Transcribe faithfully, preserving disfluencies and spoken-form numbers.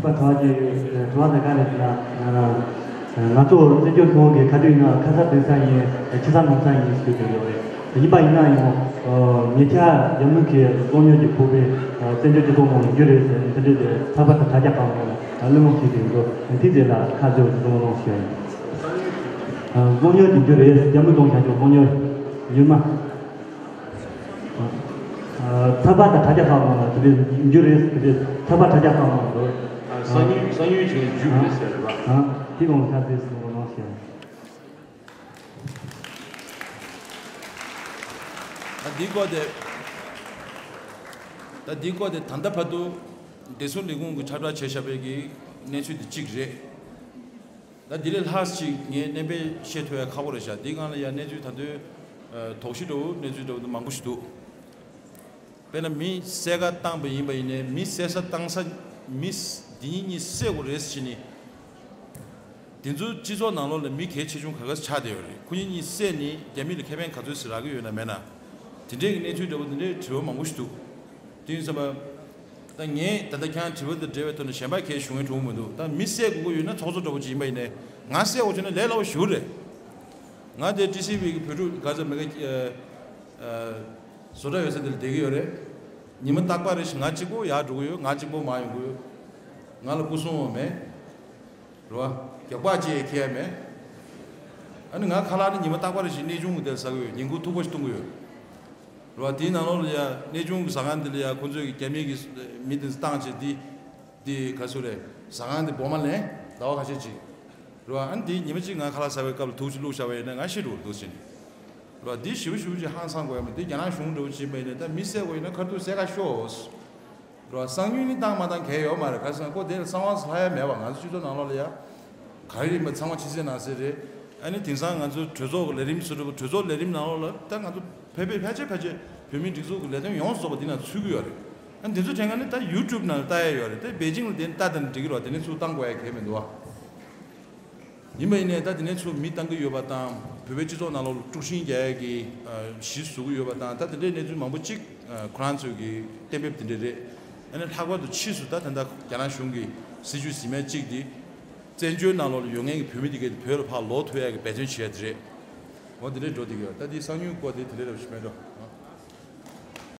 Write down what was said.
པ་དྲི་བ་དེ་ཡོད། དྲི་བ་དེ་ག་རེ་ཟེར་ན། ང་ཚོ་བཙན་བྱོལ་ཁྲིམས་ཁང་གི་ཁ་བསྡུར་ཡིན་ན་ཁ་ས་བདེ་ས་ཡིན། ཆེ་ས་ནང་ས་ཡིན་ཞུས་ཏེ་ཡོད་རེད། ཡིན་པ་ཡིན་ན་ཡང་ཉེ་ཆར་རྒྱ་མི་གིས་བཙོག་ཉོ་གི་ཕོག་པའི་བཙན་བྱོལ་སྤྱི་ཚོགས་ནང་ཡོད་རེད་ཟེར་དེ་འདྲ་དེ་ཚགས་པར་དང་དྲ་རྒྱ་ཁག་ནང་གླེང་སློང་བྱས་ཏེ་ཡོད་འདུག་དེ་དེ་ལ་ཁ་རྗེ་བོ་ཅིག་གླེང་སློང་ཞུ་ཡ་ཡིན། བཙོག་ཉོ་དེ་རྒྱུ་རེད། རྒྱ་མི་གཏོང་བྱ་རྒྱུ་བཙོག་ཉོ་ཡིན་མ། ཚགས་པར་དང་དྲ་རྒྱ་ཁག་ནང་ལ་དེ་འདྲའི་འགྱུར་རེད། དེ་འདྲའི་ཚགས་པར་དྲ་རྒྱ་ཁག་ནང་དུ། གསང་ཉུལ་གསང་ཉུལ་བྱས་འཇུག་རེད་ཟེར་རེད་པ། དེ་གང་ལ་ཁ་གསལ་གསུང་རོགས་གནང་ཞེས། ད་འདི་སྐོར་དེ། ད་འདི་སྐོར་དེ་ད་ལྟ་བར་དུ་བདེ་སྲུང་ལས་ཁུངས་ཀྱིས་ཁྱབ་བསྒྲགས་བྱས་བཞག་པའི་གི་གནས་ཚུལ་དེ་གཅིག་རེད། ད་འདི་ལས་ལྷག་ཅིག་ངས་བསྣན་པས་བཤད་ཐུབ་ཡ་ཁག་པོ་རེད་ཤག་འདི་སྒང་ལ་ཡ་གནས་ཚུལ་ད་དུང་དོགས་གཞི་འདྲ་བོ་གནས་ཚུལ་འདྲ་བོ་འདི་མང་པོ་ཞིག་འདུག་དཔེར་ན་མི་བསད་ག་བཏང་པ་ཡིན་པ་ཡིན་ནའི་མི་བསད་ས་བཏང་ས་མི་འདི་གཉིས་གཉིས་བསད་དགོས་རེད་ཟེར་ནི། དེ་ཚོ་སྤྱི་ཚོགས་ནང་ལོགས་ལ་མི་གལ་ཆེ་ཆུང་ག་ག་ཆགས་བསྡད་ཡོད་རེད། ཁོ་གཉིས་གཉིས་བསད་ནི་རྒྱ་མི་ལ་ཁེ་ཕན་ག་ཚོད་ཟེར་རག་གི་ཡོད་ན་མེད་ན། དེ་འདྲའི་གི་གནས་ཚུལ་འདྲ་བོ་དེ་འདྲའི་དྲི་བ་མང་པོ་ཞིག་འདུག་དེ་ཡིན་ཙང་། ད་ངས་ད་ལྟ་ཁྱེད་རང་དྲི་བ་དང་འབྲེལ་བའི་ཐོག་ནས་གཞན་པ་གས་ཞུ་མཁན་གྲུང་མི་འདུག་ད་མི་བསད་དགོས་ཀྱི་ཡོད་ན་ཚོགས་གཙོ་འདྲ་བོ་ཅིག་ཡིན་པ་ཡིན་ནའི་ང་བསད་དགོས་བྱུང་ན་ལས་སླ་བོ་ཞེ་པོ་རེད། ང་དེ་ཊི་སི་ཝི་གི་བོད་ཕྲུག་ག་ཚོད་མེད་ག་བཟོ་གྲྭ་ཡོད་ས་དེ་ལ་བསྡད་ཀྱི་ཡོད་རེད། ཉི་མ་རྟག་པར་རེ་བཞིན་ང་གཅིག་པོ་ཡར་འགྲོ་གི་ཡོད། ང་གཅིག་པོ་མར་ཡོང་གི་ཡོད། ང་ལ་སྐུ་སྲུང་བ་མེད། རེད་བ། རྒྱག་པ་ཅི་ཡང་ཁེལ་ཡ་མེད། ཨ་ནི་ང་ཁ་ལག་ནི་ཉི་མ་རྟག་པར་རེ་བཞིན་གནས་ཆུང་གི་དེར་ཟ་གི་ཡོད། ཉིན་གུང་ཐུག་པ་ཞིག་བཏུང་གི་ཡོད། རེད་བ། དེའི་ནང་ལོགས་ལ་ཡ་གནས་ཆུང་གི་ཟ་ཁང་འདི་ལ་ཡ་ཁོ་ཚོས་ཀྱི་རྒྱ་མི་གི་མི་དེ་ཚོ་བཏང་བྱས་འདི། འདི་ག་ཚོད་རེད། ཟ་ཁང་འདི་སྦོ་མ་ལེན་ཟླ་བ་ཁ་ཤས་ཅིག་རེད་བ། ཨ་ནི་དེ་ཉི་མ་གཅིག་ང་ཁ་ལག་ཟ་བའི་སྐབས་ལ་དུག་ཅིག་བླུགས་བཞག་པ་ཡིན་ན་ང་ཤི་འགྲོ་འདུག་ཟེར་ནས། རེད་བ། འདི་ཞེ་པོ་ཞེ་པོ་ཅིག་ཧང་སང་དགོས་ཡ་མ་རེད། འདི་རྒྱ་ནག་གཞུང་འདྲ་བོ་ཅིག་ཡིན་པ་ཡིན་ན་ད་མི་བསད་དགོས་ཡིན་ན་ཁ་ཐུག་བསད་ཁ་ཤོག་རེད་བ། གསང་ཉུལ་ནི་བཏང་མ་བཏང་གལ་ཡོད་མ་རེད། ག་རེ་ཟེར་ན་ཁོ་དེ་ལ་གསང་བ་ལྷག་ཡ་མེད་པ། ང་ཚོ་སྤྱི་ཚོགས་ནང་ལོགས་ལ་ཡ། ག་རེ་ཡིན་པ་ཚང་མ་ཕྱི་གསལ་ནང་གསལ་རེད། ཨ་ནི་དེང་སང་ང་ཚོ་གྲོས་ཚོགས་ཀྱི་ལས་རིམ་སུ་འགྲོ་གྲོས་ཚོགས་ལས་རིམ་ནང་ལོགས་ལ་ད་ང་ཚོ་བོད་པའི་ཕལ་ཆེར་ཕལ་ཆེར་བོད་མིའི་སྒྲིག་འཛུགས་ཀྱི་ལས་དོན་ཡོངས་སུ་རྫོགས་པ་འདི་ནང་ཚུད་ཀྱི་ཡོད་རེད། ཨ་ནི་དེ་ཚོ་དྲན་ག་ནི་ད་ཡུ་ཊུབ་ནང་ལ་ལྟ་ཡ་ཡོད་རེད། ད་པེ་ཅིང་ལ་དེ་ནི་ལྟ་དང་འགྲིག་གི་རེད་བ། དེ་ནི་ཚུར་བཏང་དགོས་ཡ་གལ་མི་འདུག་བ། ཡིན་པ་ཡིན་ནའི་ད་དེ་ནས་ཚུར་མི་བཏང་གི་ཡོད་པ་དང་བོད་པའི་སྤྱི་ཚོགས་ནང་ལོགས་ལ་དཀྲུག་ཤིང་རྒྱག་ཡ་གི་གཞི་བཟོ་གི་ཡོད་པ་དང་ད་དེ་འདྲའི་གནས་ཚུལ་མང་པོ་གཅིག་ཁོ་རང་ཚོས་ཀྱི་གཏན་འབེབས་དེ་འདྲ་རེད། ཨ་ནི་ལྷག་པར་དུ་ཕྱིས་སུ་ད་ད་ལྟ་རྒྱ་ནག་གཞུང་གི་སྲིད་བྱུས་ཟིན་མ་གཅིག་དེ་བཙན་བྱོལ་ནང་ལོགས་ལ་ཡོད་མཁན་གྱི་བོད་མི་དེ་གས་བོད་ལ་ཕར་ལོག་ཐུབ་ཡ་གི་འབད་བརྩོན་བྱེད་ཡ་དེ་རེད། འོ་དེ་འདྲའི་འགྲོ་དེ་གི་ཡོད། ད་དེ་གསང་ཉུལ་སྐོར་དེ་དེ་འདྲའི་རེ་བ་ཞིག་མེད་འགྲོ།